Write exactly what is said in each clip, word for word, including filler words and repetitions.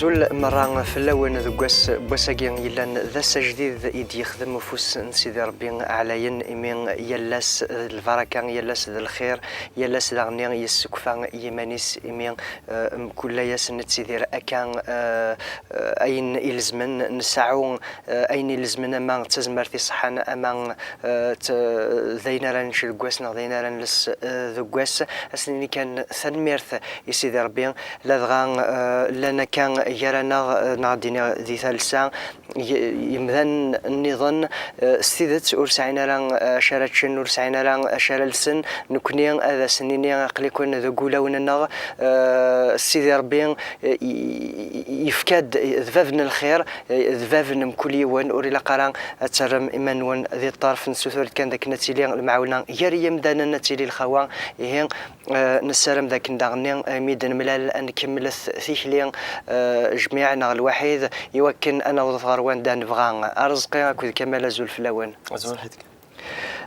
Azul merra fell-awen deg wass, wass-agi yellan d ass ajdid i d-yexdem ufus n Sidi Ṛebbi ɛlayen, imi yal ass d lbaraka, yal ass d lxir, yal ass daɣen yessekfa yiman-is, imi, eh, mkul ass nettidir akka, eh, eh, ayen ilezmen nseɛɛu, eh, ayen ilezmen ama d tazmert iṣeḥḥan, ama, eh, d, d ayen ara nečč deg wass neɣ d ayen ara nles, eh, deg wass. Ad s-nini kan tanemmirt i Sidi Ṛebbi, ladɣa, eh, llan akka gar-aneɣ, eh, neɣ ad d-iniɣ di talsa, y-, yemdanen nniḍen, eh, s tidet ur sɛin ara, eh, acu ara ččen, ur sɛin ara acu ara lsen. Nekkni ad asen-nini aql-iken deg wulawen-nneɣ, eh, Sidi Ṛebbi, eh, y-, y-, yefka-d, d bab n lxir, eh, d bab n mkul yiwen, ur ilaq ara ad terrem iman-nwen di ṭṭerf. Nessutur-d kan d akken ad tili lemɛawna gar yimdanen, ad tili lxawa, ihi, eh, nessaram d akken daɣen, eh, mi d-nemlal ad nkemmlet tikli, eh, jmiɛ neɣ lwaḥid, i wakken ad nawḍet ɣer wanda nebɣa. Arezqi akked Kamal, azul fell-awen. Azul.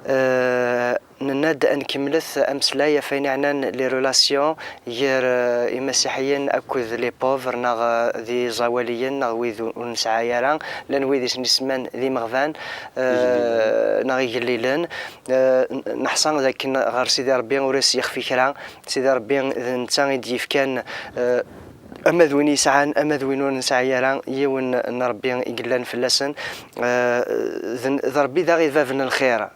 Eh, nenna-d ad nkemmlet ameslay ɣef ayen iɛnan les relations gar, eh, imasiḥiyen akked les pauvres, neɣ, eh, d iẓawaliyen, neɣ wid ur, ur nesɛi ara. Llan wid i sen-isemman d imeɣban, eh, neɣ igellilen. Eh, n-, neḥṣa d akken ɣer Sidi Ṛebbi ur as-yexfi kra. Sidi Ṛebbi d netta i d-yefkan, eh, ama d win yesɛan, ama d win ur nesɛi ara, yiwen n Ṛebbi i yellan fell-asen. Eh, d n-, d Ṛebbi daɣ i d bab n lxir.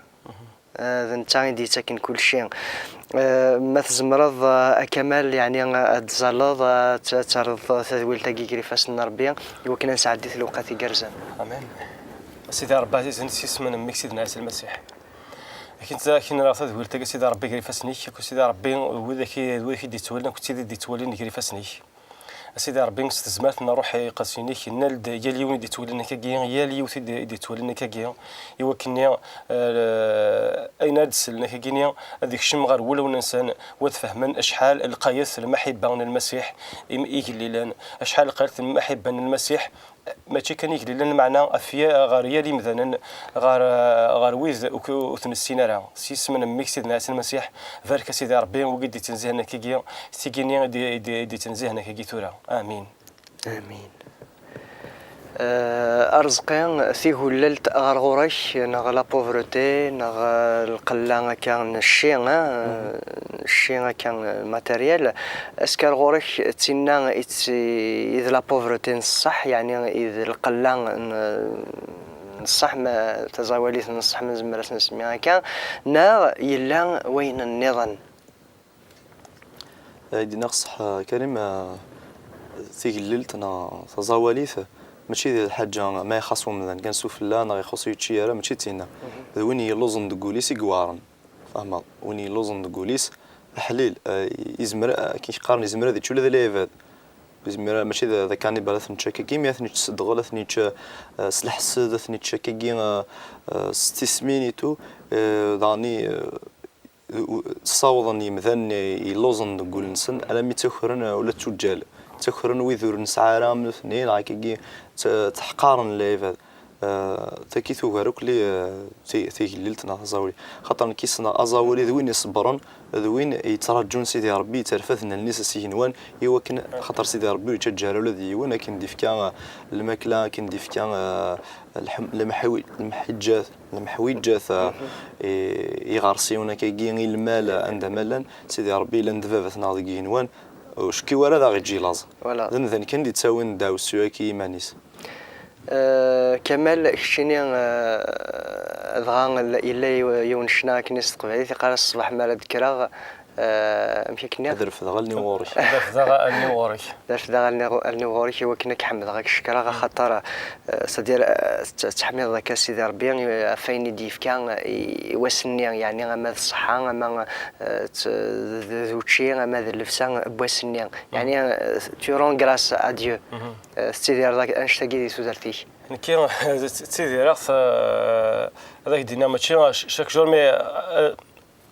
Eh, d netta i d-yettaken kulci. Eh, ma tzemreḍ, eh, a Kamal, yeɛni, ad d-tzaleḍ, eh, ad t-, ad terreḍ tadwilt-agi gar ifassen n Ṛebbi, i wakken ad nesɛeddi lewqat igerrzen. Amen. A Sidi Ṛebbi ɛzizen, s yisem n mmi-k Sidna Ɛisa Lmasiḥ. Akin, akin rreɣ tadwilt-agi, a Sidi Ṛebbi, gar ifassen-ik, akked Sidi Ṛebbi, d widak i, d widak i d-yettwalin, akked tid i d-yettwalin gar ifassen-ik. A Sidi Ṛebbi, s tezmert n Ṛṛuḥ Iqedsen-ik, nnal-d yal yiwen i d-yettwalin akkagi, yal yiwet i d-, i d-yettwalin akkagi, i wakken-nni, eh, ayen ara d-sellen akkagi-nni, ad ikcem ɣer wulawen-nsen, u ad fehmen acḥal lqayet lmaḥibba n Lmasiḥ i, igellilen, acḥal lqayet lmaḥibba n Lmasiḥ, mačči kan igellilen, lmeɛna ɣef ya-, ɣer yal imdanen, ɣer, ɣer wid ur k-, ur t-nessin ara. S yisem n mmi-k Sidna Ɛisa Lmasiḥ, barek a Sidi Ṛebbi, wigi d-ittenzihen akkagi, tigini i d-, i d-, i d-ittenzihen akkagi tura. Amin. Amin. Eh, Arezqi, tigullelt ɣer ɣur-k, neɣ la pauvreté, neɣ, eh, lqella akka n cci, eh, cci akka, eh, matériel, est-ce que ar ɣur-k d tinna i d, i d la pauvreté n ṣṣeḥ, yeɛni i d lqella n, n ṣṣeḥ, ma taẓawalit n ṣṣeḥ, ma nezmer ad s-nsemmi akka, neɣ yella wayen nniḍen? Ay d-iniɣ ṣṣeḥ, a Karim, eh, tigellilt neɣ taẓawalit, mačči d lḥaǧa ma ixaṣ umdan kan sufella neɣ ixuṣ yečči ara, mačči d tinna. D win yelluẓen deg wul-is i iweɛren. Fehmeḍ? Win yelluẓen deg wul-is, aḥlil, eh, izmer, eh, akken qqaren, izmer ad yečč ula d lɛibad. Izmer, mačči d, d akanibal ad ten-yečč akkagi, mi ad ten-yečč s ddɣel, ad ten-yečč, eh, s leḥsed, ad ten-yečč akkagi, eh, eh, s tismin et tout, eh, daɣen i, eh, u-, ssawḍen yimdanen i, yelluẓen deg wul-nsen, alammi ttakren, eh, ula d tuǧǧal. Ttakren wid ur nesɛi ara am nutni, neɣ akkagi tt-, tteḥqaren lɛibad. Eh, tagi tugar akk li, eh, ti-, tigellilt neɣ taẓawli. Xaṭer nekk ssneɣ aẓawali d win iṣebbren, d win yettraǧun Sidi Ṛebbi, yetterfad allen-is s igenwan, i wakken, xaṭer Sidi Ṛebbi ur yettaǧǧa ara ula d yiwen, akken d-ifka, eh, lmakla, akken d-ifka, eh, lḥem-, lemḥiwi-, lemḥiǧat, lemḥwiǧat, eh, i, iɣersiwen akkagi, i lmal, eh, anda ma llan, Sidi Ṛebbi yellan d baba-tneɣ deg igenwan, ur cekkiw ara ad aɣ-iǧǧ i laẓ. Voilà. D amdan kan d-ittawin ddeɛwessu-agi i yiman-is. Eh, Kamal, keččini, eh, dɣa l-, yella yiw-, yiwen ccna akken s teqbaylit, yeqqar-as: "Ṣṣbeḥ mi ara d-kkreɣ, eh, amek akken-nni?" Ad refdeɣ allen-iw ɣur-k. Ad refdeɣ allen-iw ɣur-k. Ad refdeɣ allen-iw, allen-iw ɣur-k, i wakken ad k-ḥemdeɣ, ad k-cekkreɣ, axaṭer, eh, c'est-à-dire, eh, tt-, ttḥemmideḍ akka Sidi Ṛebbi, eh, ɣef wayen i d-yefka, eh, i, i wass-nni, yeɛni ama d ṣṣeḥḥa, ama, eh, d, d, d učči, ama d llebsa n wass-nni. Yeɛni, eh, tu rends grâce à Dieu. Eh, tettidireḍ ak-, annect-agi di tudert-ik? Nekki, ttidireɣ, eh, ad ak-d-iniɣ, mačči ch-, chaque jour, mais, eh,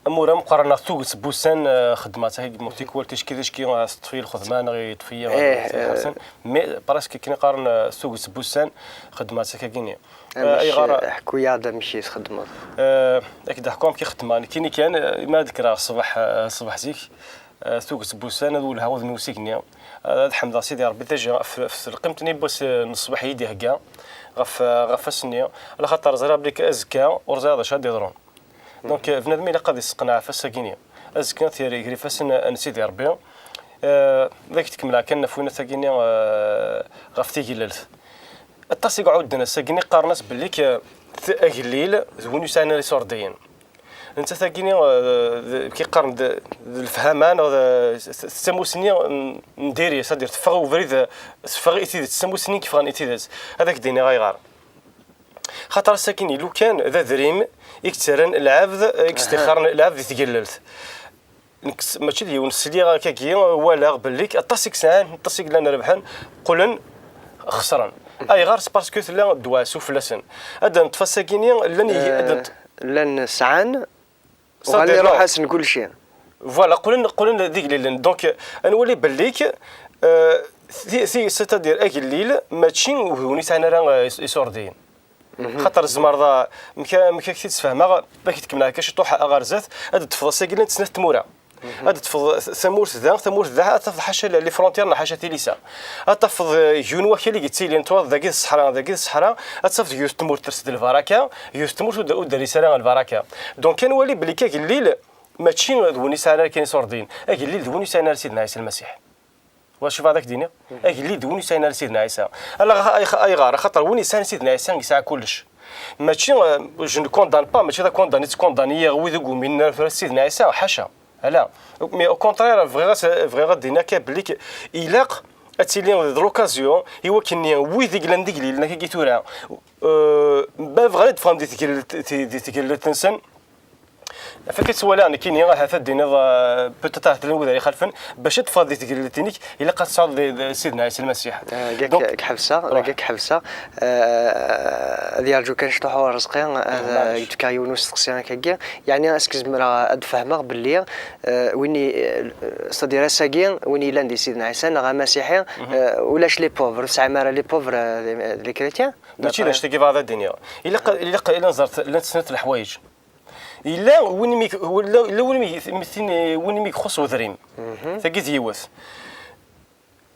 amur ameqqran neɣ tuget n wussan, eh, xeddmeɣ-tt akka, tikwal ticki, ticki, eh, teṭṭef-iyi lxedma neɣ yeṭṭef-iyi, eh, ixersen. Mais presque akken i qqaren, eh, tuget n wussan xeddmeɣ-tt akkagini. Amek, eh, ayɣer, eh, ḥku-yaɣ-d amek i txeddmeḍ. Eh, ad k-d-ḥkuɣ amek i xeddmeɣ. Nekkini kan, eh, mi ara d-kkreɣ ṣṣbeḥ, eh, ṣṣbeḥ zik, Eh, tuget n wussan ad welheɣ udem i usigni. Eh, ad ḥemdeɣ Sidi Ṛebbi taji ɣef, ɣef telqimt-nni n wass, eh, n ṣṣbeḥ i yi-d-ihegga ɣef, eh, ɣef wass-nni, alaxaṭer ẓriɣ belli azekka ur ẓriɣ d acu ad d-iḍrun. Donc, eh, bnadem ilaq ad isseqneɛ ɣef wass-agi-nni. Azekka ad t-yerr gar ifassen n Sidi Ṛebbi. Eh, ad ak-d-kemmleɣ kan ɣef winat-agi-nni, eh, ɣef tigellelt. Aṭas i iɛudden ass-agi-nni qqaren-as belli k-, t-, agellil d win yesɛan iṣurdiyen. Nettat-agi-nni, eh, d-, k-, qqaren d, d lefhama neɣ d, d, d tamusni n, n diri, c'est-à-dire teffeɣ i ubrid, teffeɣ i tidet, d tamusni i yeffɣen i tidet. Ad ak-d-iniɣ ayɣer. Xaṭer ass-agi-nni lukan d adrim i yettarran lɛebd, i yestixaren lɛebd di tgellelt. Nekk s-, mačči d yiwen sliɣ akkagi, walaɣ belli aṭas i yesɛan, aṭas i yellan rebḥen, qqlen xesren. Ayɣer? C'est parce que tella ddwa sufella-sen. Ad d-neṭṭef ass-agi-nni, llan ig-, ad d-neṭṭ- Llan sɛan, uɣalen iruḥ-asen kulci. Voilà, qqlen, qqlen d igellilen. Donc, eh, ad nwali belli, eh, ti, ti, c'est-à-dire agellil, mačči d win yesɛan ara, eh, is-, iṣurdiyen. Xaṭer tzemreḍ, a-, amek, amek ak-t-id-sfehmeɣ, ad ak-id-kemmleɣ akka ciṭuḥ ɣer zdat, ad d-tefḍeḍ ass-agi llant snat tmura. Ad d-tefḍeḍ tamurt da, tamurt da, ad tafeḍ ḥaca les frontières neɣ ḥaca tilisa. Ad tafeḍ, eh, yiwen wakal i yettilin, twaḍ dagi d ṣṣeḥra, dagi d ṣṣeḥra, ad tafeḍ yiwet tmurt ters-d lbaraka, yiwet tmurt ur d-, ur d-terri ara lbaraka. Donc, ad nwali belli agellil mačči d win yesɛan ara kan iṣurdiyen. Agellil d win yesɛan ara Sidna Ɛisa Lmasiḥ. Wacu bɣiɣ ad ak-d-iniɣ? Agellid d win yesɛan ara Sidna Ɛisa. Ala, ayɣ-, ayɣer? Axaṭer win yesɛan Sidna Ɛisa yesɛa kullec. Mačči, euh, je ne condamne pas, mačči d akondani, ttkondanniyeɣ wid i yuminen ar tura Sidna Ɛisa, ḥaca. Ala. Mais au contraire, bɣiɣ ad, bɣiɣ ad d-iniɣ kan belli k-, ilaq ad tili d l'occasion i wakken wid i yellan d igellilen akka tura, euh, ma bɣan ad d-ffɣen di tgellelt, di, di tgellelt-nsen, Ɣef akka ttwaliɣ nekkini, ahat ad d-tiniḍ, euh, peut-être ahat llan wid ara ixalfen, bac ad teffɣeḍ di tgellilt-inek, ilaq ad tesɛuḍ di, di Sidna Ɛisa Lmasiḥ. Donc, ad k-ḥebseɣ, ad k-ḥebseɣ. Euh, ad yerǧu kan ciṭuḥ Urezqi, ad ak-d-fkeɣ yiwen usteqsi akkagi. Yeɛni, est-ce que zemreɣ ad d-fehmeɣ belli, euh, win i, euh, c'est-à-dire ass-agi, win yellan di Sidna Ɛisa, neɣ amasiḥi, euh, ulac les pauvres, ur tesɛim ara les pauvres, euh, les, les chrétiens? Mačči d anect-agi bɣiɣ ad d-iniɣ. Ilaq, ilaq, ilaq ad nẓer, llant snat leḥwayeǧ. Yella win imi, yella, yella win imi, tin, win imi ixuṣṣ udrim. Tagi d yiwet.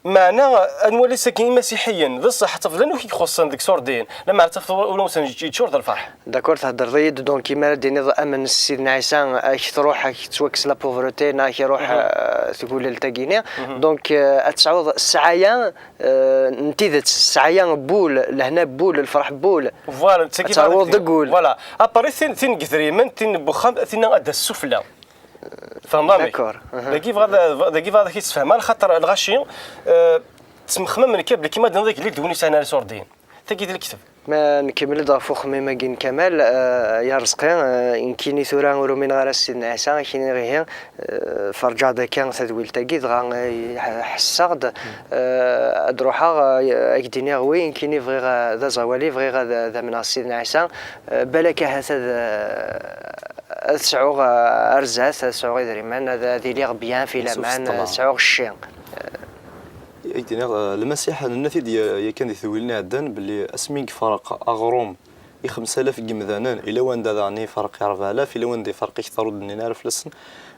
Meɛna, ad nwali sagi imasiḥiyen, d ṣṣeḥ, ad tafeḍ llan wid i ixuṣṣen deg iṣurdiyen, lameɛna ad tafeḍ ula-nsen yeččur d lferḥ. D'accord, thedreḍ-iyi-d, donc, imi ara d-tiniḍ amen s Sidna Ɛisa, ad k-truḥ, ad k-tettwakkes la pauvreté, neɣ ad k-iruḥ, euh, tgulelt-agi-nni. Donc, euh, ad tesɛuḍ ssɛaya, euh, n tidet, ssɛaya n wul, lehna n wul, lferḥ n wul. Voilà, ad terwuḍ deg wul. Voilà. Appareil tin, tin n yedrimen, tin n wexxam, tinna ad d-tas sufella. Tfehmeḍ amek? D'accord. Dagi bɣiɣ ad, dagi bɣiɣ ad ak-id-sfehmeɣ, lxaṭer lɣaci, euh, ttmexmamen kan belli kima d-tenniḍ agellid d win yesɛan ara iṣurdiyen. Tagi d lekdeb. Ma nkemmel-d ɣef uxemmim-agi n Kamal, euh, ya Rezqi, euh, nekkini tura ur umineɣ ara s Sidna Ɛisa, ad k-iniɣ ihi, euh, ferǧaɣ-d akka tadwilt-agi, dɣa, euh, ḥ-, ḥesseɣ-d, euh, ad ruḥeɣ, euh, ad k-d-iniɣ wi, nekkini bɣiɣ, euh, d aẓawali, bɣiɣ ad, ad amneɣ s Sidna Ɛisa, euh, balak ahat ad, euh, ad sɛuɣ, euh, ar zdat, ad sɛuɣ idrimen, ad, ad iliɣ bien fi laman, ad sɛuɣ cci. Ad k-d-iniɣ, eh, Lmasiḥ, nenna-t-id ya-, yakan di tedwilin iɛeddan, belli asmi i yefreq aɣrum i xemsa alaf n yimdanen, ila wanda daɣen i yefreq i rebɛa alaf, ila wanda yefreq akteṛ ur d-nnin ara fell-asen.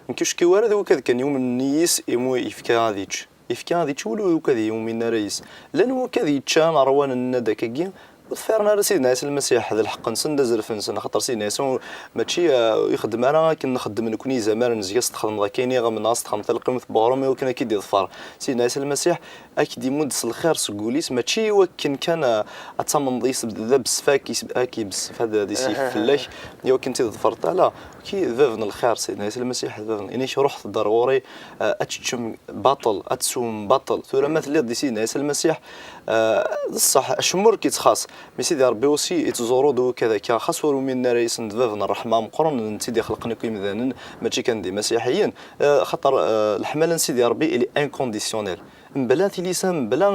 Nekk ur cekkiɣ ara d wakad kan yumnen yis, imi yefka ad yečč. Yefka ad yečč, wala ur d wakad yuminen ara yis. Llan wakad yeččan, ṛwan, nenna-d akkagi, ur ḍfiren ara Sidna Ɛisa Lmasiḥ d lḥeqq-nsen, d azref-nsen, axaṭer Sidna Ɛisa ur, mačči, eh, ixeddem ara akken nxeddem nekni izamaren, zga s txedmeḍ akka i niɣem, neɣ s txedmeḍ talqimt n weɣrum i wakken ad k-id-iḍfer. Sidna Ɛisa Lmasiḥ ad k-d-imudd s lxir seg wul-is, mačči i wakken kan, eh, ad tamneḍ yis d abessef, ad k-yis-, ad k-yebessef, ad, ad isif fell-ak, i wakken ad t-id-tḍefreḍ. Ala, ki d bab n lxir, Sidna Ɛisa Lmasiḥ d bab n, inek ruḥet-d ar ɣur-i, eh, ad teččem baṭel, ad teswem baṭel. Tura ma telliḍ di Sidna Ɛisa Lmasiḥ, eh, d ṣṣeḥ, acemma ur k-ittxaṣ. Mi Sidi Ṛebbi aussi ittẓuru-d wakad akka, xas ur uminen ara yis-, d bab n ṛṛeḥma ameqqran, d netta i d-ixelqen akk imdanen, mačči kan d imasiḥiyen, eh, xaṭer, eh, leḥmala n Sidi Ṛebbi, il est inconditionnel. Mebla tilisa, mebla,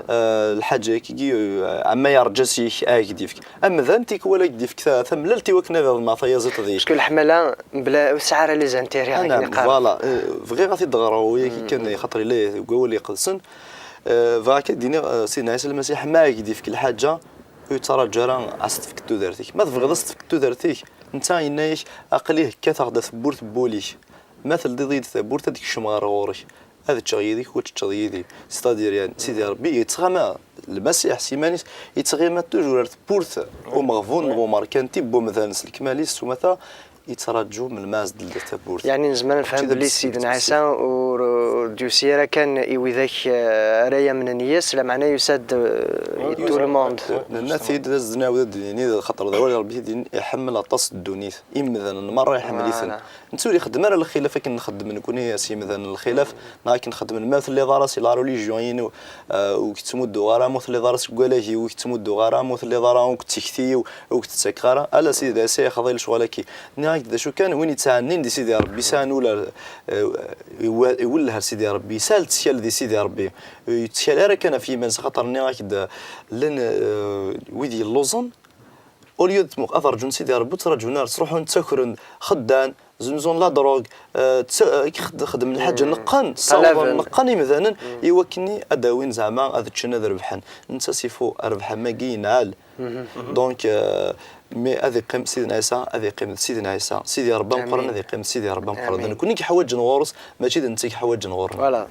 eh, lḥaǧa-agi, eh, ama yerǧa seg-k, ad ak-d-ifk. Amdan tikwal ad ak-d-ifk ta-, tamellalt i wakken ad iḍmeɛ tayaziḍt deg-k. Parce que leḥmala, mebla, ur tesɛi ara les intérêts, akken iqqar. Voilà, eh, bɣiɣ ad t-id-ɣreɣ, wagi kan, xaṭer yella deg wawal iqedsen. Eh, bɣiɣ kan ad d-iniɣ, eh, Sidna Ɛisa Lmasiḥ, ma ad ak-d-ifk lḥaǧa, ur yettṛaǧu ara ad s-tefkeḍ tudert-ik. Ma tebɣiḍ ad s-tefkeḍ tudert-ik, netta yenna-yak, aql-i kkateɣ-d tewwurt n wul-ik. Ma teldiḍ-iyi-d tawwurt, ad kecmeɣ ɣer ɣur-k. Ad ččeɣ yid-k, u ad teččeḍ yid-i. C'est-à-dire, yani, Sidi Ṛebbi yettɣama, Lmasiḥ s yiman-is, yettɣima toujours ar tewwurt umeɣbun neɣ umerkanti n wemdan s lekmal-is s umata, yettraǧu melmi ara s-d-teldi tawwurt. Yeɛni nezmer ad nefhem belli Sidna Ɛisa ur, ur d-yusi ara kan i widak, eh, ara yamnen yes, lameɛna yusa-d, eh, i tout le monde. Nenna-t-id, d as-d-nɛawed ad d-nini, xaṭer d awal n Ṛebbi i d-yennan, iḥemmel aṭas ddunit. Imdanen merra iḥemmel-iten. Voilà. Netta ur ixeddem ara lxilaf akken nxeddem nekni s yimdanen lxilaf, neɣ akken xeddmen ma ur telliḍ ara si la religion-inu, eh, ur k-ttmudduɣ ara, ma ur telliḍ ara seg walagi, ur k-ttmudduɣ ara, ma ur telliḍ ara akked tikti-iw, ur k-tt-ttakeɣ ara. Ala Sidi Ɛisa ixḍi lecɣal-agi. Nniɣ-ak-d d acu kan, win yettɛennin di Sidi Ṛebbi, yesɛan ula, eh, iwa-, iwelleh ar Sidi Ṛebbi, yesɛa lettkal di Sidi Ṛebbi. Ur yettkal ara kan ɣef yiman-is, axaṭer nniɣ-ak-d, llan, eh, wid yelluẓen, au lieu de tmuq-, ad rǧun Sidi Ṛebbi, ur ttraǧun ara, ttruḥun ttakren, xeddan, zunzun la drogue, eh, tt-, eh, xed-, xedmen lḥaǧa, neqqen, ssawḍen, neqqen imdanen, i wakken ad d-awin zeɛma ad ččen, ad rebḥen. Netta sifu rrbeḥ am wagi yenɛel. Donc, eh, mais ad iqqim Sidna Ɛisa, ad iqqim d Sidna Ɛisa. Sidi Ṛebbi ameqqran ad iqqim d Sidi Ṛebbi ameqqran. D nekni i yeḥwaǧen ɣur-s, mačči d netta i yeḥwaǧen ɣur-neɣ. Voilà.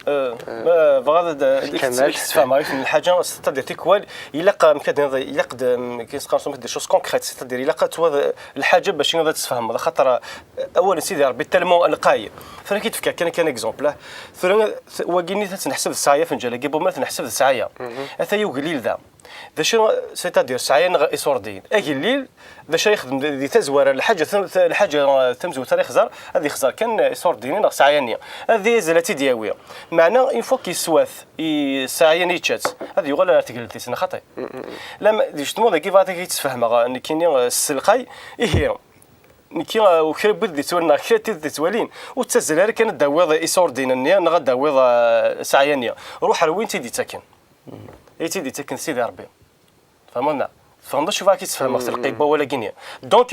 Eh, ma bɣa ad, ad k-, ad k-sfehmeɣ yiwet n lḥaǧa, c'est-à-dire tikwal, ilaq, amek ad d-tiniḍ, ilaq d, mm, kif teqqareḍ, des choses concrètes, c'est-à-dire ilaq ad twad lḥaǧa bac ad tt-tesfehmeḍ, axaṭer, eh, awal n Sidi Ṛebbi tellement lqay. Tura ad k-id-fkeɣ kan, kan exemple, ah. Tura, t-, wagi-nni ad tt-neḥseb d ssɛaya, afenǧal-agi n wemma ad t-neḥseb d ssɛaya. Ataya ugellil da. D acu, c'est-à-dire, sɛaya neɣ iṣurdiyen? Agellil, d acu ara yexdem di, di tazwara? Lḥaǧa tam-, ta-, lḥaǧa, eh, tamezwarut ara yexẓer, ad yexẓer kan, eh, iṣurdiyen neɣ sɛaya-nni. Ad yazzel ad tt-id-yawi. Meɛna, une fois qu'il soit i sɛaya-nni yečča-tt, ad yuɣal ar tgellt-is, neɣ xaṭi? Lam, justement, dagi bɣiɣ ad k-id-sfehmeɣ, eh, nekkini, eh, s lqay, ihi, nekki, eh, u kra n wid d-ittwalin, neɣ kra n tid d-ittwalin, ur ttazzal ara kan ad d-tawiḍ iṣurdiyen-nni, neɣ ad d-tawiḍ, eh, sɛaya-nni. Ruḥ ar win tt-id-ittaken. I tt-id-ittaken Sidi Ṛebbi. Tfehmeḍ neɣ? Tfehmeḍ acu bɣiɣ ad k-id-sfehmeɣ s lqay n wawal-agi-nni. Donc,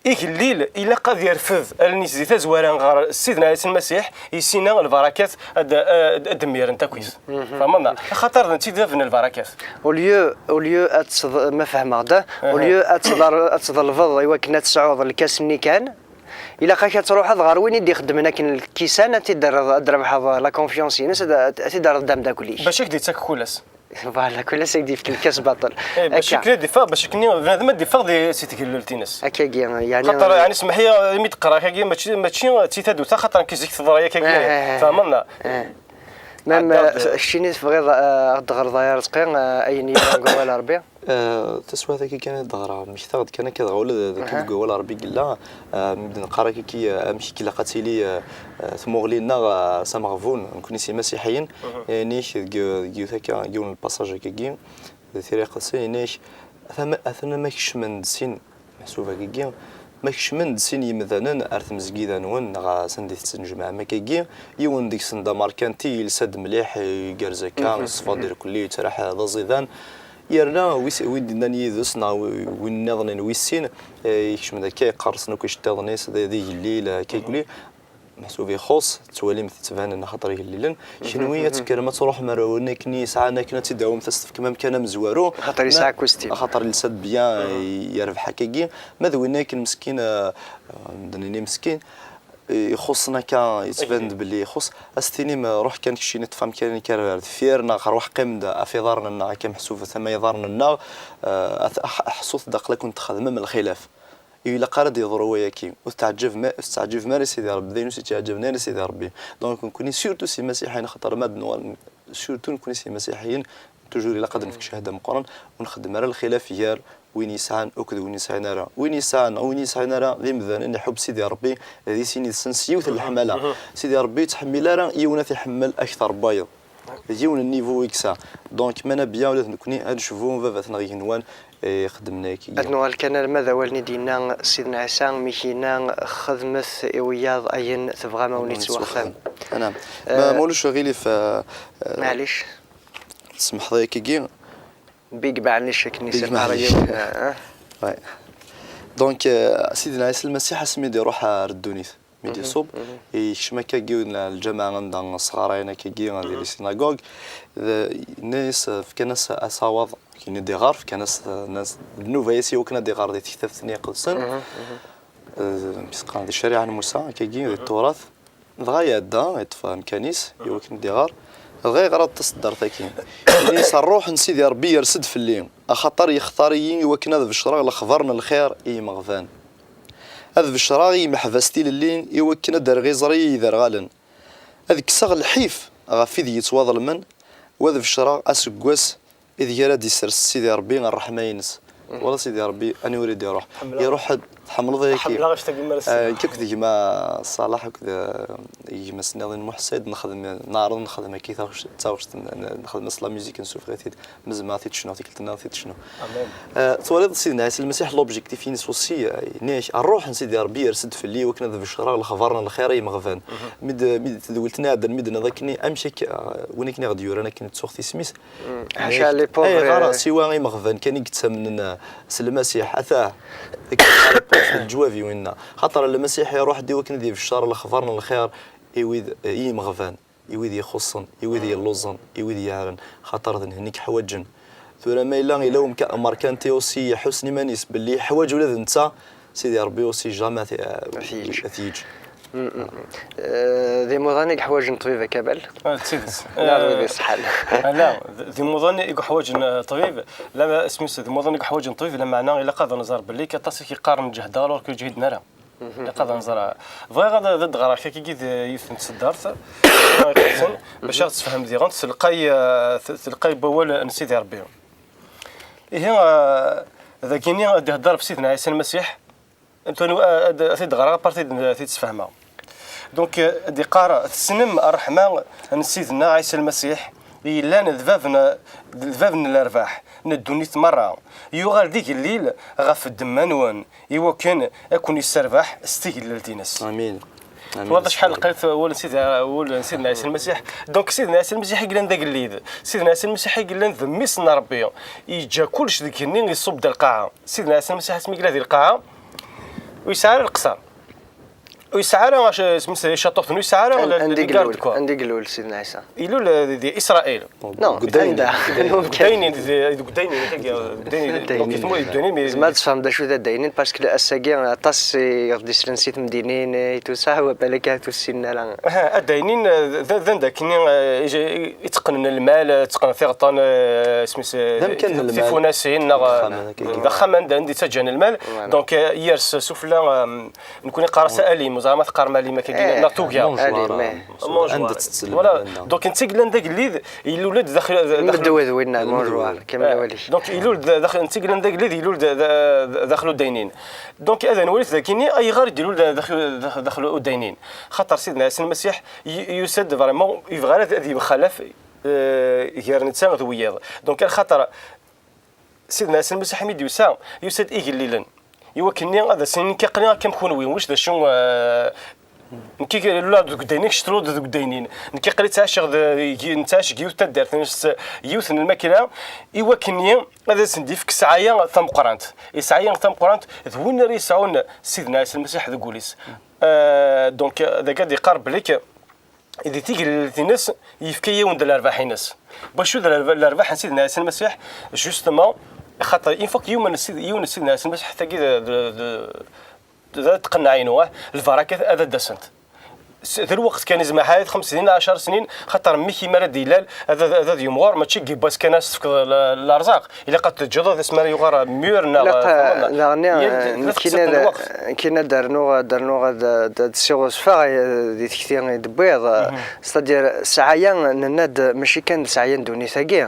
igellil ilaq ad yerfed allen-is di tazwara ɣer Sidna Ɛisa Lmasiḥ, i sin-a lbarakat ad, ad, ad d-mmirent akkit. Tfehmeḍ neɣ? Axaṭer d netta i d bab n lbarakat. Au lieu, au lieu ad tseḍ-, ma fehmeɣ-d, au lieu ad tḍer-, ad tḍelbeḍ i wakken ad tesɛuḍ lkas-nni kan, ilaq-ak ad truḥeḍ ɣer win i d-ixeddmen akken lkisan, ad t-id-terreḍ, ad d-trebḥeḍ la confiance-ines, ad, ad t-id-terreḍ d ameddakel-ik. Bac ad k-d-yettak kul ass. Voilà, kul ass ad k-d-yefk lkas baṭel. Eh, bac akken ad d-iffeɣ, bac akken bnadem ad d-iffeɣ di, si tgellilt-ines. Akkagi, yeɛni. Xaṭer, yeɛni, semmeḥ-iyi, imi d-qqareɣ akkagi, mačči, mačči d titaduta, xaṭer nekk zik teḍra-yak akkagi. Eh, eh, eh. Tfehmeḍ neɣ? Eh. Même, eh, keččini tebɣiḍ, eh, ad d-teɣreḍ ay Arezqi, eh, ayen yellan deg wawal Ṛebbi? Eh, taswiɛt-agi kan ad d-ɣreɣ, mmektaɣ-d kan akka dɣa ula d, d akken deg wawal Ṛebbi i yella, eh, mi d-neqqar akka ki, eh, amek i ilaq ad tili, eh, eh, tmuɣli-nneɣ, eh, s ameɣbun, nekni s imasiḥiyen, eh, yenna-k deg, deg yiwet akka, deg yiwen n lpasaj akkagi, di tira iqedsen, yenna-k, "Atan, atan ma kecmen-d sin," meḥsub akkagi, "ma kecmen-d sin yimdanen ar tmezgida-nwen, neɣ s anda i tettnejmaɛem akkagi, yiwen deg-sen d amerkanti, yelsa-d mliḥ, igerrez akka, yeṣfa-d irkelli, yettraḥ d aẓidan, yerna wis-, win d-innan yid-s, neɣ wi-, win nniḍen n wis sin, eh, yekcem-d akka, yeqqersen akk iceṭṭiḍen-is, d, d igellil, akka iguli." Meḥsub ixuṣ, tettwalim tettbanen axaṭer igellilen. Kenwi ad tekkrem ad truḥem ar win akken i yesɛan akken ad tt-id-tawim, ad s-tefkem amkan amezwaru. Axaṭer yesɛa akustim. Axaṭer yelsa-d bien, yerbeḥ akkagi. Ma d win akken meskin, eh, eh, ad nini meskin, ixuṣṣen akka, yettban-d belli ixuṣ. Ad s-tinim, eh, ruḥ kan keččini ṭṭef amkan-ik ar deffir, neɣ ruḥ qqim-d ɣef iḍarren-nneɣ, akka meḥsub tama iḍarren-nneɣ, eh, at-, aḥ-, ḥṣut-d aql-aken txedmem lxilaf. Ur ilaq ara ad yeḍru wayagi. Ur teɛǧibem, ur teɛǧibem ara i Sidi Ṛebbi, d ayen ur s-yettɛǧaben ara i Sidi Ṛebbi. Donc, nekkni, surtout s imasiḥiyen, xaṭer ma d-nuɣal, surtout nekkni s imasiḥiyen, toujours ilaq ad nefk cchada meqqren, ur nxeddem ara lxilaf gar win yesɛan akked win yesɛin ara. Win yesɛan, win yesɛin ara, d imdanen iḥubb Sidi Ṛebbi, di sin yid-sen s yiwet n leḥmala. Sidi Ṛebbi ur yettḥemmil ara yiwen ad t-iḥemmel akteṛ n wayeḍ. D yiwen n niveau i yesɛa. Donc, ma nabya ula d nekkni ad necbu baba-tneɣ igenwan, eh, ixeddmen ayagi. Ad nuɣal kan arma d awalen i d-yenna Sidna Ɛisa, mi k-yenna, "Xedmet i wiyaḍ ayen tebɣam a wen-ittwaxdam." Anam. Eh, ma, ma ulac aɣilif, eh, eh, maɛlic. Tsemḥeḍ ayagi. Big maɛlic akken i s-yeqqar yiwen, eh. Ouais. Donc, eh, Sidna Ɛisa Lmasiḥ asmi d-iruḥ ar ddunit. Mi d-iṣub, yekcem akkagi n lǧameɛ anda sɣarayen akkagi di les synagogues. D-, yenna-yas, fkan-as asawaḍ, akken ad iɣer, fkan-as, nnan-as, d nnuba-yas i wakken ad iɣer di tektabt-nni iqedsen. Eh, mi s-qqaren di ccariɛa n Musa, akkagi, di Tturat. Dɣa iɛedda, iṭṭef amkan-is, i wakken ad d-iɣer. Dɣa yeɣra-d taṣeddart-agi. Ini-as, "Ṛṛuḥ n Sidi Ṛebbi yers-d fell-i, axaṭer yextar-iyi i wakken ad becreɣ lexbar n lxir i yimeɣban. Ad becreɣ i yimeḥbas tilelli, i wakken ad d-rreɣ iẓri i yiderɣalen. Ad kkseɣ lḥif ɣef wid yettwaḍelmen, u ad becreɣ aseggas ideg ara d-isers Sidi Ṛebbi ṛṛeḥma-ines." Wala Sidi Ṛebbi, aniwer i d-iṛuḥ? Iṛuḥ-d, tḥemmleḍ ayaki? Ḥemmleɣ anect-agi mi ara s-, eh, nekk akked gma Ṣalaḥ akked, eh, gma-s nniḍen Muḥ Sayd nexdem, neɛreḍ nexdem akka taɣect-, taɣect n, n, nexdem-as la musique, nsuffeɣ-it-id, ma zemreɣ ad t-id-cnuɣ, tikkelt-nniḍen ad t-id-cnuɣ. Amen. Eh, twaliḍ Sidna Ɛisa Lmasiḥ, l'objectif-ines aussi, eh, yenna-ak, "Ṛṛuḥ n Sidi Ṛebbi yers-d fell-i i wakken ad becreɣ lexbar n lxir i yimeɣban." Mi d, mi d tedwilt-nni iɛeddan, mi d-tenniḍ akken, amek akka, eh, win akken i ɣ-d-yuran akken ttuɣ tisem-is, ḥaca les pauvres, ayɣer, eh, siwa imeɣban kan i yettamnen, eh, s Lmasiḥ? Atah, deg les pauvres, leǧwab-iw inna. Xaṭer Lmasiḥ iṛuḥ-d i wakken ad ibeccer lexbar n lxir i wid, eh, i yimeɣban, i wid ixuṣṣen, i wid yelluẓen, i wid yeɛren, xaṭer d nhen i yeḥwaǧen. Tura ma yella, yella umka-, merkanti aussi iḥussen iman-is belli yeḥwaǧ ula d netta, Sidi Ṛebbi aussi jamais ad t-, ad t-yeǧǧ. Mm, mm, mm. Eh, d imuḍan i yeḥwaǧen ṭṭbib, a Kamal? Ah, d tidet. Neɣ d wid iṣeḥḥan? Ah, la, d, d imuḍan i yeḥwaǧen, eh, ṭṭbib, la, isem-is d imuḍan i yeḥwaǧen ṭṭbib, lameɛna ilaq ad nẓer belli aṭas i k-yeqqaren ǧehdeɣ, alors que ur ǧhiden ara. Ilaq ad nẓer. Bɣiɣ ad, ad d-ɣreɣ kaki d yiwet n tseddart, bac ad tefhem diɣen, telqay, eh, t-, telqay n wawal n Sidi Ṛebbi. Ihi, eh, dagini ad d-ihedder ɣef Sidna Ɛisa Lmasiḥ, Anton, ad, ad t-id-ɣreɣ, apart ad t-id-sfehmeɣ. Donc, eh, d-iqqar, "Tessnem ṛṛeḥma n Sidna Ɛisa Lmasiḥ, yellan d bab n, d bab n lerbaḥ n ddunit merra. Yuɣal d igellil ɣef ddemma-nwen, i wakken ad ken-yesserbeḥ s tigellelt-ines." Amin. Amin. Twalaḍ acḥal lqayet wul n Sidi, wul n Sidna Ɛisa Lmasiḥ? Donc, Sidna Ɛisa Lmasiḥ i yellan d agellid. Sidna Ɛisa Lmasiḥ i yellan d mmi-s n Ṛebbi. Yeǧǧa kullec deg igenni, iṣubb-d ar lqaɛa. Sidna Ɛisa Lmasiḥ asmi yella di lqaɛa, ur yesɛi ara leqṣer. Ur yesɛi ara, acu, isem-is, icaṭuḥten, ur yesɛi ara. An-, la, anda i les gardes du corps. Anda i ilul Sidna Ɛisa? Ilul, eh, di, di Isṛayil. Non, anda? Daynin, di, deg Daynin, di, deg Daynin, di Daynin. Donc, ismu Daynin, mais tezmer ad tfehmeḍ d acu d addaynin, parce que ass-agi aṭas i ɣ-d-isellen si temdinin, eh, et tout ça, wa balak ur t-ssinen ara. Aha, addaynin, eh, d, d anda akkenni, eh, i, i, i tteqqnen lmal, eh, tteqqnen tiɣeṭṭen, eh, isem-is, eh, d amkan n lmal. Tifunasin, neɣ, d axxam anda, anda i ttaǧǧan lmal. Voilà. Donc, eh, yers sufella, eh, nekni qqar-as alim, ur ẓriɣ ma teqqarem alim akkagi, neɣ tuga. Alim, eh. Anda tettsellem. Voilà. Donc, netta yellan d agellid, ilul-d daxel, daxel. Medwed winna, bonjour, kamel awalik. Donc, ilul-d daxel, netta yellan d agellid, ilul-d da-, da-, daxel uddaynin. Donc, ad nwali dagini, ayɣer i d-ilul da-, daxel, daxel, daxel uddaynin? Xaṭer Sidna Ɛisa Lmasiḥ y-, yusa-d vraiment, yebɣa ad, ad yemxalaf, euh, gar netta d wiyaḍ. Donc, ar xaṭer Sidna Ɛisa Lmasiḥ mi d-yusa, yusa-d igellilen. I wakken-nni ad as-inin, nekk aql-i akka am kunwi, wic d acu, eh, nekk i luleɣ deg ddaynin, kečč tluleḍ deg ddaynin. Nekk aql-i ttɛiceɣ d, gi-, nettɛic deg yiwet taddart, s yiwet n lmakla, i wakken-nni ad asen-d-ifk ssɛaya tameqqrant. Ssɛaya tameqqrant d win ara yesɛun Sidna Ɛisa Lmasiḥ deg wul-is. Eh, donc, dagi ad iqqar belli di tigellilt-ines, yefka-yawen-d lerbaḥ-ines. Bacu d lerbaḥ, lerbaḥ n Sidna Ɛisa Lmasiḥ, justement, xaṭer, une fois que yumen Sid-, yiwen n Sidna Ɛisa Lmasiḥ, tagi d, d, d, d, d tqenneɛ-inu, ah, lbarakat ad d-asent. S-, d lweqt kan, izmer ḥayat xems snin, ɛecr snin, xaṭer mmi-k mi ara d-ilal, ad, ad, ad, ad yemɣur, mačči n yiwwas kan ad s-tefkeḍ l-, lerẓaq. Ilaq ad teǧǧeḍ ad asmi ara yuɣal mur neɣ, ilaq, eh, daɣen, eh, nekkini ad, nekkini ad d-rnuɣ, ad d-rnuɣ, ad, ad, ad ssiɣuzfeɣ, eh, di tekti i d-tewwiḍ, eh, c'est-à-dire, ssɛaya, nenna-d, mačči kan d ssɛaya n ddunit-agi.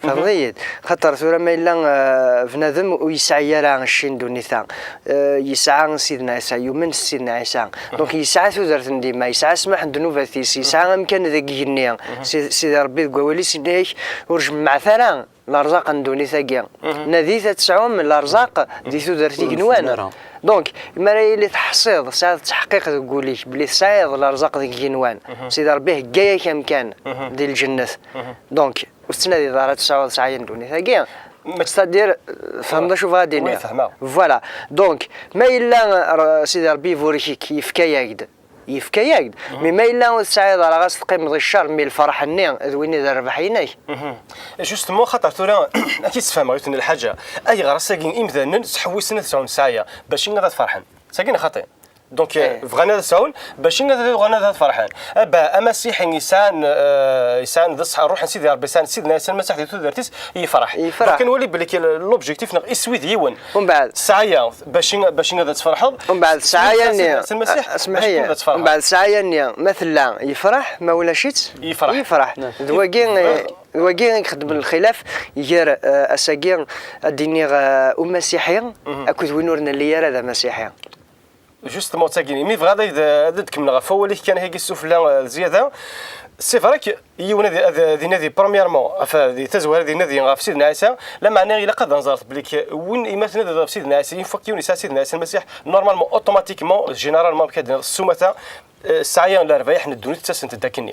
Fehmeḍ-iyi-d? Xaṭer tura ma yella, eh, bnadem ur yesɛi ara cci n ddunit-a, eh, yesɛa Sidna Ɛisa, yumen s Sidna Ɛisa. Donc, yesɛa tudert n dima, yesɛa ssmaḥ n ddnubat-is, yesɛa amkan deg igenni. Si-, Sidi Ṛebbi deg wawal-is yenna-yak, ur jemmɛet ara lerẓaq n ddunit-agi. Nadit ad tesɛum lerẓaq di tudert igenwan. Donc, mi ara yili teḥṣiḍ, tesɛiḍ ttaḥqiq deg wul-ik belli tesɛiḍ lerẓaq deg igenwan, Sidi Ṛebbi hegga-yak amkan di lǧennet. Donc, ur tettnadiḍ ara ad tesɛuḍ ssɛaya n ddunit-agi. C'est-à-dire, tfehmeḍ acu bɣiɣ ad d-iniɣ? Voilà. Donc, ma yella, eh, Sidi Ṛebbi iburek-ik, yefka-yak-d, yefka-yak-d. Mais ma yella ur tesɛiḍ ara, ɣas teqqimeḍ i ccer, mi lferḥ-nni d win i d rrbeḥ-inek. Justement, xaṭer tura, ad k-id-sfehmeɣ yiwet n lḥaǧa. Ayɣer ass-agi imdanen ttḥewwisen ad sɛun ssɛaya, bac ad ferḥen? Sagi neɣ xaṭi? Donc, eh, bɣan ad sɛun, bac ad uɣalen ad ferḥen. Aba amasiḥi yesɛan, eh, yesɛan d ṣṣeḥ, ṛṛuḥ n Sidi Ṛebbi, yesɛan Sidna Ɛisa Lmasiḥ di tudert-is, yefreḥ. Yefreḥ. Donc, ad nwali belli l'objectif neɣ iswi d yiwen. Umbeɛd. Ssɛaya, bac, bac ad tferḥeḍ. Umbeɛd, ssɛaya-nni, Sidna Ɛisa Lmasiḥ, bac ad tferḥeḍ. Umbeɛd, ssɛaya-nni, ma tella, yefreḥ, ma ulac-itt, yefreḥ. Yefreḥ. D wagi, eh, d wagi i ixeddmen lxilaf gar, eh, ass-agi, ad d-iniɣ, eh, umasiḥi akked win ur nelli ara d amasiḥi. Justement, d tagi, mi bɣiɣ ad, ad d-kemmleɣ ɣef wawal-ik kan, higi sufella, eh, zzyada. C'est vrai que yiwen ad, ad, ad inadi, premièrement, ɣef, di tazwara, ad inadi ɣef Sidna Ɛisa, lameɛna ilaq ad nẓer belli k-, win imi ad tnadiḍ ɣef Sidna Ɛisa, une fois que yiwen yesɛa Sidna Ɛisa Lmasiḥ, normalement, automatiquement, généralement, amek ad d-niniḍ, s umata, eh, ssɛaya n lerbayeḥ n ddunit ttasent-d akkenni.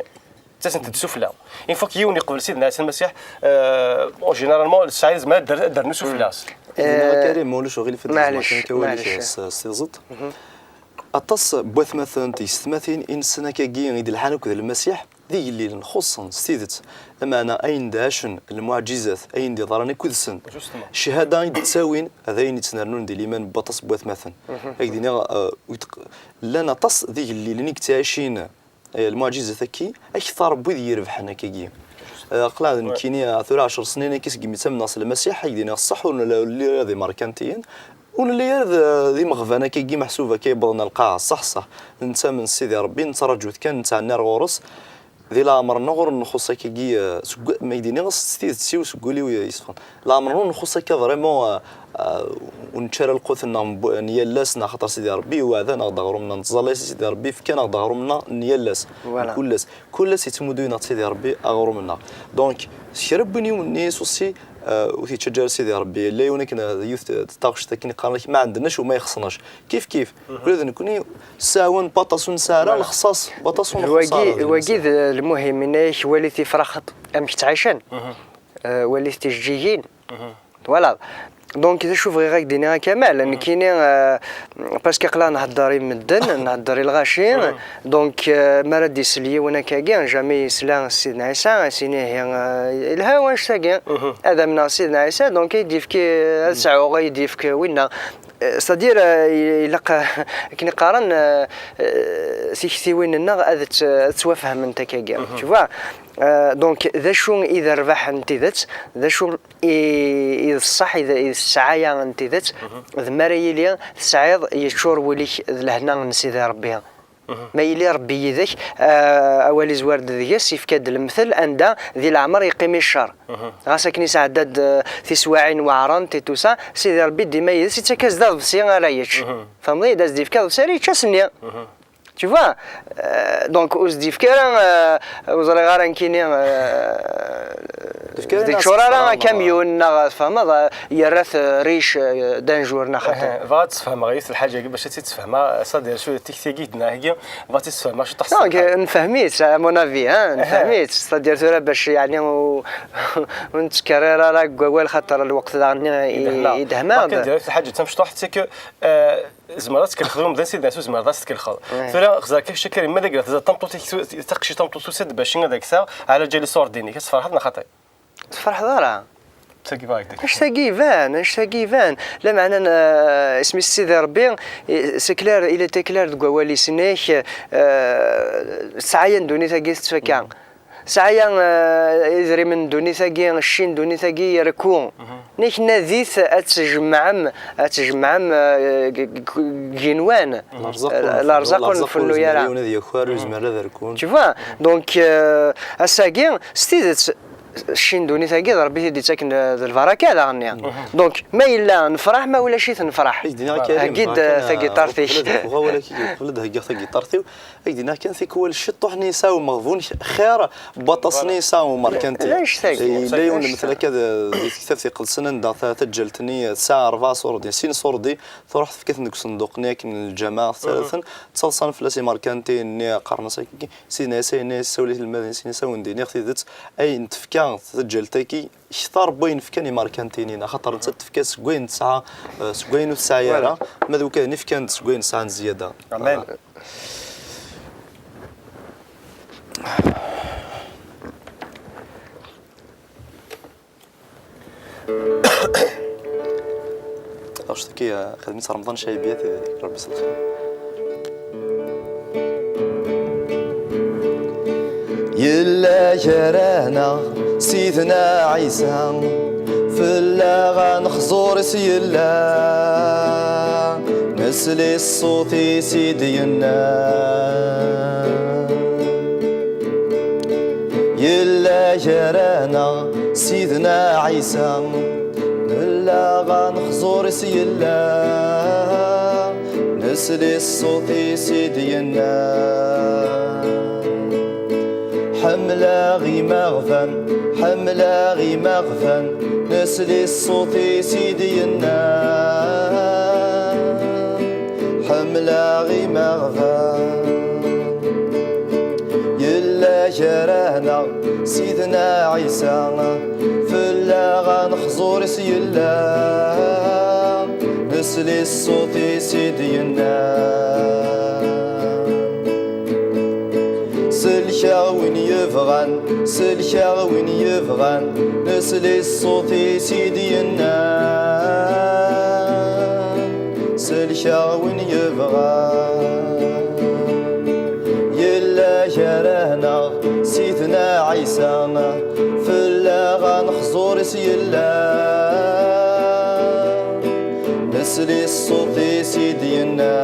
Ttasent-d sufella. Une fois que yiwen yeqbel Sidna Ɛisa Lmasiḥ, euh, bon, généralement, ssɛaya tezmer ad d-, ad d-ternu sufella. Dinna, Karim, ma ulac aɣilif, ad d-gezmeɣ kan awal-ik s, s tiẓeṭ. Aṭas n watmaten d tyessetmatin i nessen akkagi i d-lḥan akked Lmasiḥ, d igellilen xuṣṣen s tidet. Lameɛna ayen d-ɛacen, lmuɛǧizat, ayen d-iḍran akked-sen, cchada i d-ttawin, d ayen yettnernun di liman n waṭas n watmaten. Ad k-d-iniɣ, euh, llan aṭas d igellilen i yettɛicin Eh, lmuɛǧizat-agi, akteṛ n wid irebḥen akkagi. Eh, aql-aɣ d nekkini, eh, tura ɛecṛ snin akka segmi ttamneɣ s Lmasiḥ, ad k-d-iniɣ ṣṣeḥ, ur nelli ara d imerkantiyen, ur nelli ara d, d imeɣban akkagi meḥsub akka yewwḍen ar lqaɛa. Ṣṣeḥ, ṣṣeḥ. Nettamen s Sidi Ṛebbi, nettraǧu-t kan, nettɛenni ar ɣur-s. Di leɛmeṛ-nneɣ ur nxuṣṣ akkagi, eh, seg, ma ak-d-iniɣ s tidet-iw, seg wul-iw yeṣfan. Leɛmeṛ ur nxuṣṣ akka vraiment, eh, Ah, ur nečči ara lqut-nneɣ n bu-, n yal ass, neɣ axaṭer Sidi Ṛebbi iweɛɛed-aneɣ-d aɣrum-nneɣ, nettẓalla i Sidi Ṛebbi, yefka-aɣ-d aɣrum-nneɣ n yal ass, n kul ass. Kul ass yettmuddu-aneɣ-d Sidi Ṛebbi aɣrum-nneɣ. Donc, s kra n win iwennisen aussi, ah, ur t-yettaǧǧa ara Sidi Ṛebbi. Yella yiwen akken, ah, yiwet, ah, d taɣect akken i qqaren-ak, ma ɛendnac u ma ixṣennac. Kif kif. Ula d nekkni, ssaɛa n waṭas ur nesɛi ara, lexṣaṣ n waṭas ur nxuṣṣ ara. Wagi, wagi d lmuhim, yenna-yak, walit ifrax amek ttɛicen, ah, walit tijeǧǧigin. Twalaḍ? Donc, d acu bɣiɣ ad k-d-iniɣ a Kamal, nekkini, euh, parce que aql-aɣ nhedder i medden, nhedder i lɣaci, donc, euh, mi ara d-isel yiwen akkagi, jamais yesla s Sidna Ɛisa, ad s-yini, ihi, euh, yelha wannect-agi, ad amneɣ Sidna Ɛisa, donc, ad yi-d-yefk, ad sɛuɣ, ad yi-d-yefk winna. Euh, c'est-à-dire, euh, ilaq, akken i qqaren, euh, euh, tiktiwin-nneɣ ad tt-, ad ttwafhament akkagi, tu vois? Euh, donc, d acu i d rrbeḥ n tidet, d acu i, i d ṣṣeḥ, i d, i d ssɛaya n tidet, d mi ara yili tesɛiḍ yeččur wul-ik d lehna n Sidi Ṛebbi. Ma yili Ṛebbi yid-k, ah, awal izwar-d deg-s, yefka-d lemtel anda di leɛmer yeqqim i ccer. Ɣas akken yesɛedda-d, ah, tiswaɛin weɛrent et tout ça, Sidi Ṛebbi dima yid-s, yettak-as-d aḍebsi ara yečč. Tfehmeḍ-iyi-d, ad s-d-yefk aḍebsi ara yečč ass-nni. Tu vois? Euh, donc, ur s-d-yefki ara, euh, ur ẓriɣ ara nekkini, euh, ur s-d-yeččur ara akamyun neɣ, tfehmeḍ, euh, yerra-t, euh, riche, euh, d'un jour neɣ xaṭi. Bɣiɣ ad tt-sfehmeɣ yiwet lḥaǧa-agi bac ad tt-id-sfehmeɣ, c'est-à-dire, cwiya tikti-agi d-tenna-agi, bɣiɣ ad tt-id-sfehmeɣ ciṭuḥ s lqaɛa. Donc, euh, nefhem-itt, à mon avis, hein, nefhem-itt, c'est-à-dire, tura bac, yeɛni, ur, ur nettkerrir ara deg wawal, xaṭer lweqt daɣen i, idehma-d. Lḥaǧa d tamecṭuḥt, c'est que, euh, Tzemreḍ ad tkelxeḍ i umdan, Sidna Ɛisa, tzemreḍ ad s-tkelxeḍ. Tura xẓer kan cakar, ma d agreɣ taqcict tameṭṭut-ik, tu-, taqcict tameṭṭut tusa-d bac ad ak-tseɣ, ɛla ǧal iṣurdiyen-ik, ad tferḥeḍ neɣ xaṭi? Ur tferḥeḍ ara. Tagi baɣ-ik. Annect-agi iban, annect-agi iban. Lameɛna, euh, isem-is Sidi Ṛebbi, i-, c'est clair, il était clair deg wawal-is-nnek, euh, ssɛaya n ddunit-agi tettfakka. Sɛaya, eh, idrimen n ddunit-agi, cci n ddunit-agi, irku. Nek nadit ad tjemɛem, ad tjemɛem, eh, g-, g-, g-, igenwan. Lerẓaq ur nfellu ara. Yiwen ad yaker, ur yezmir ad rkun. Tu vois? Donc, eh, ass-agi, s tidet, cci n ddunit-agi, d Ṛebbi i t-id-yettaken d, d lbaraka daɣen-nni. Donc, ma yella nefṛeḥ, ma ulac-it nefṛeḥ. Heggi-d tagiṭart-ik. Qbel ad heggiɣ tagiṭart-iw, Ad k-d-iniɣ kan tikwal ciṭṭuḥ n yisɛa umeɣbun xir n waṭas n yisɛa umerkanti. Yella yiwen lemtel akka d-, di tektabt iqedsen anda ta-, taǧǧalt-nni tesɛa rebɛa ṣurdi, sin ṣurdi, truḥ tefka-ten deg usenduq-nni akken lǧameɛ, tettarew-ten, ttaḍsan fell-as imerkantiyen-nni, qqaren-as akka, Sidna Ɛisa yenna-yas, ssawel i telmadin, sin-as ad wen-d-iniɣ tidet, ayen tefka taǧǧalt-agi, kter n wayen fkan imerkantiyen, axaṭer nettat tefka seg wayen tesɛa, eh, seg wayen ur tesɛi ara, ma d wakka-nni fkan-d seg wayen sɛan zzyada. Amen. Actaki xedmet Remḍan Caybiat, Rebbi s lxir. Yella gar-aneɣ Sidna Ɛisa, fell-aɣ ad nexẓur-is yella, nesli ṣṣut-is i d-yenna. Yella gar-aneɣ Sidna Ɛisa, nella ad nexẓur-is yella, nesli ṣṣut-is i d-yenna. Ḥemmleɣ imeɣban, ḥemmleɣ imeɣban, nesli ṣṣut-is i d-yenna. Ḥemmleɣ imeɣban. Yella gar-aneɣ Sidna Ɛisa, fell-aɣ ad nexẓur-is yella, nesli ṣṣut-is i d-yenna. Sellkeɣ win yebɣan, sellkeɣ win yebɣan, nesli ṣṣut-is i d-yenna. Sellkeɣ win yebɣan. Yella gar-aneɣ Sidna Ɛisa, fell-aɣ ad nexẓur-is yella, nesli ṣṣut-is i d-yenna.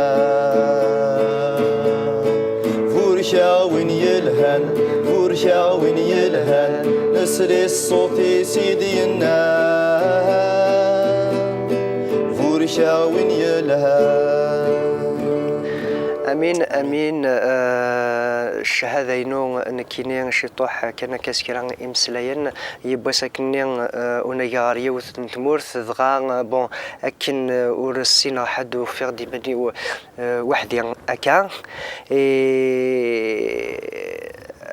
Burkeɣ win yelhan, burkeɣ win yelhan, nesli ṣṣut-is i d-yenna. Burkeɣ win yelhan. Amin, amin. Eh, ccahada-inu nekkini ciṭuḥ kan akka s kra imeslayen. Yiwwas akkenni, eh, unageɣ ɣer yiwet n tmurt, dɣa, eh, bon, akken, eh, ur ssineɣ ḥedd, ufiɣ-d iman-iw, eh, weḥd-i akka. Eh,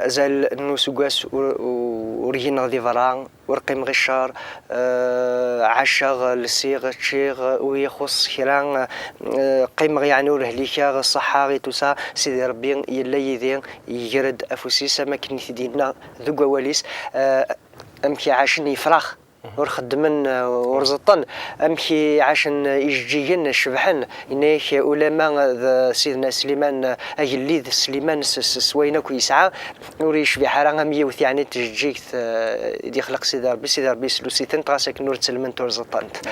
azal n useggas ur, ur, ur gineɣ di berra, ur qqimeɣ i ccer, eh, ɛaceɣ, lsiɣ, ččiɣ, ur yi-ixuṣṣ kra, eh, qqimeɣ yeɛni ur hlikeɣ, ṣṣeḥḥa i tusa, Sidi Ṛebbi yella yid-i, yeger-d afus-is, am akken i t-id-yenna deg wawal-is, eh, amek i ɛacen yefrax, ur xeddmen, eh, ur ẓeṭṭen, amek i ɛacen ijeǧǧigen cebḥen, yenna-yak ulamma d Sidna Sliman, eh, agellid Sliman s, s, s wayen akk yesɛa, ur yecbiḥ ara am yiwet yeɛni n tjeǧǧigt, eh, i d-yexleq Sidi Ṛebbi, Sidi Ṛebbi yeslusi-tent, ɣas akken ur ttellment ur ẓeṭṭent.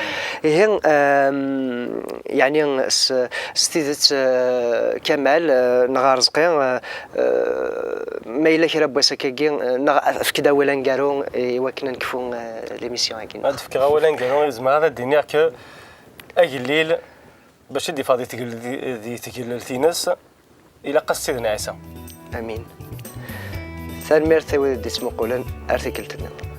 Ihi, ehm, yeɛni s, s tidet, eh, Kamal, eh, neɣ Arezqi, eh, eh, ma yella kra n wass akkagi, eh, neɣ efk-d awal aneggaru i wakken ad nekfu, eh, l'émission-agi. Ad fkeɣ awal aneggaru, zemreɣ ad d-iniɣ que agellil, bac ad d-yeffeɣ di tegl-, di, di tgellelt-ines, ilaq-as Sidna Ɛisa. Amin. Tanemmirt a wid i d-ittmuqulen, ar tikkelt-nniḍen.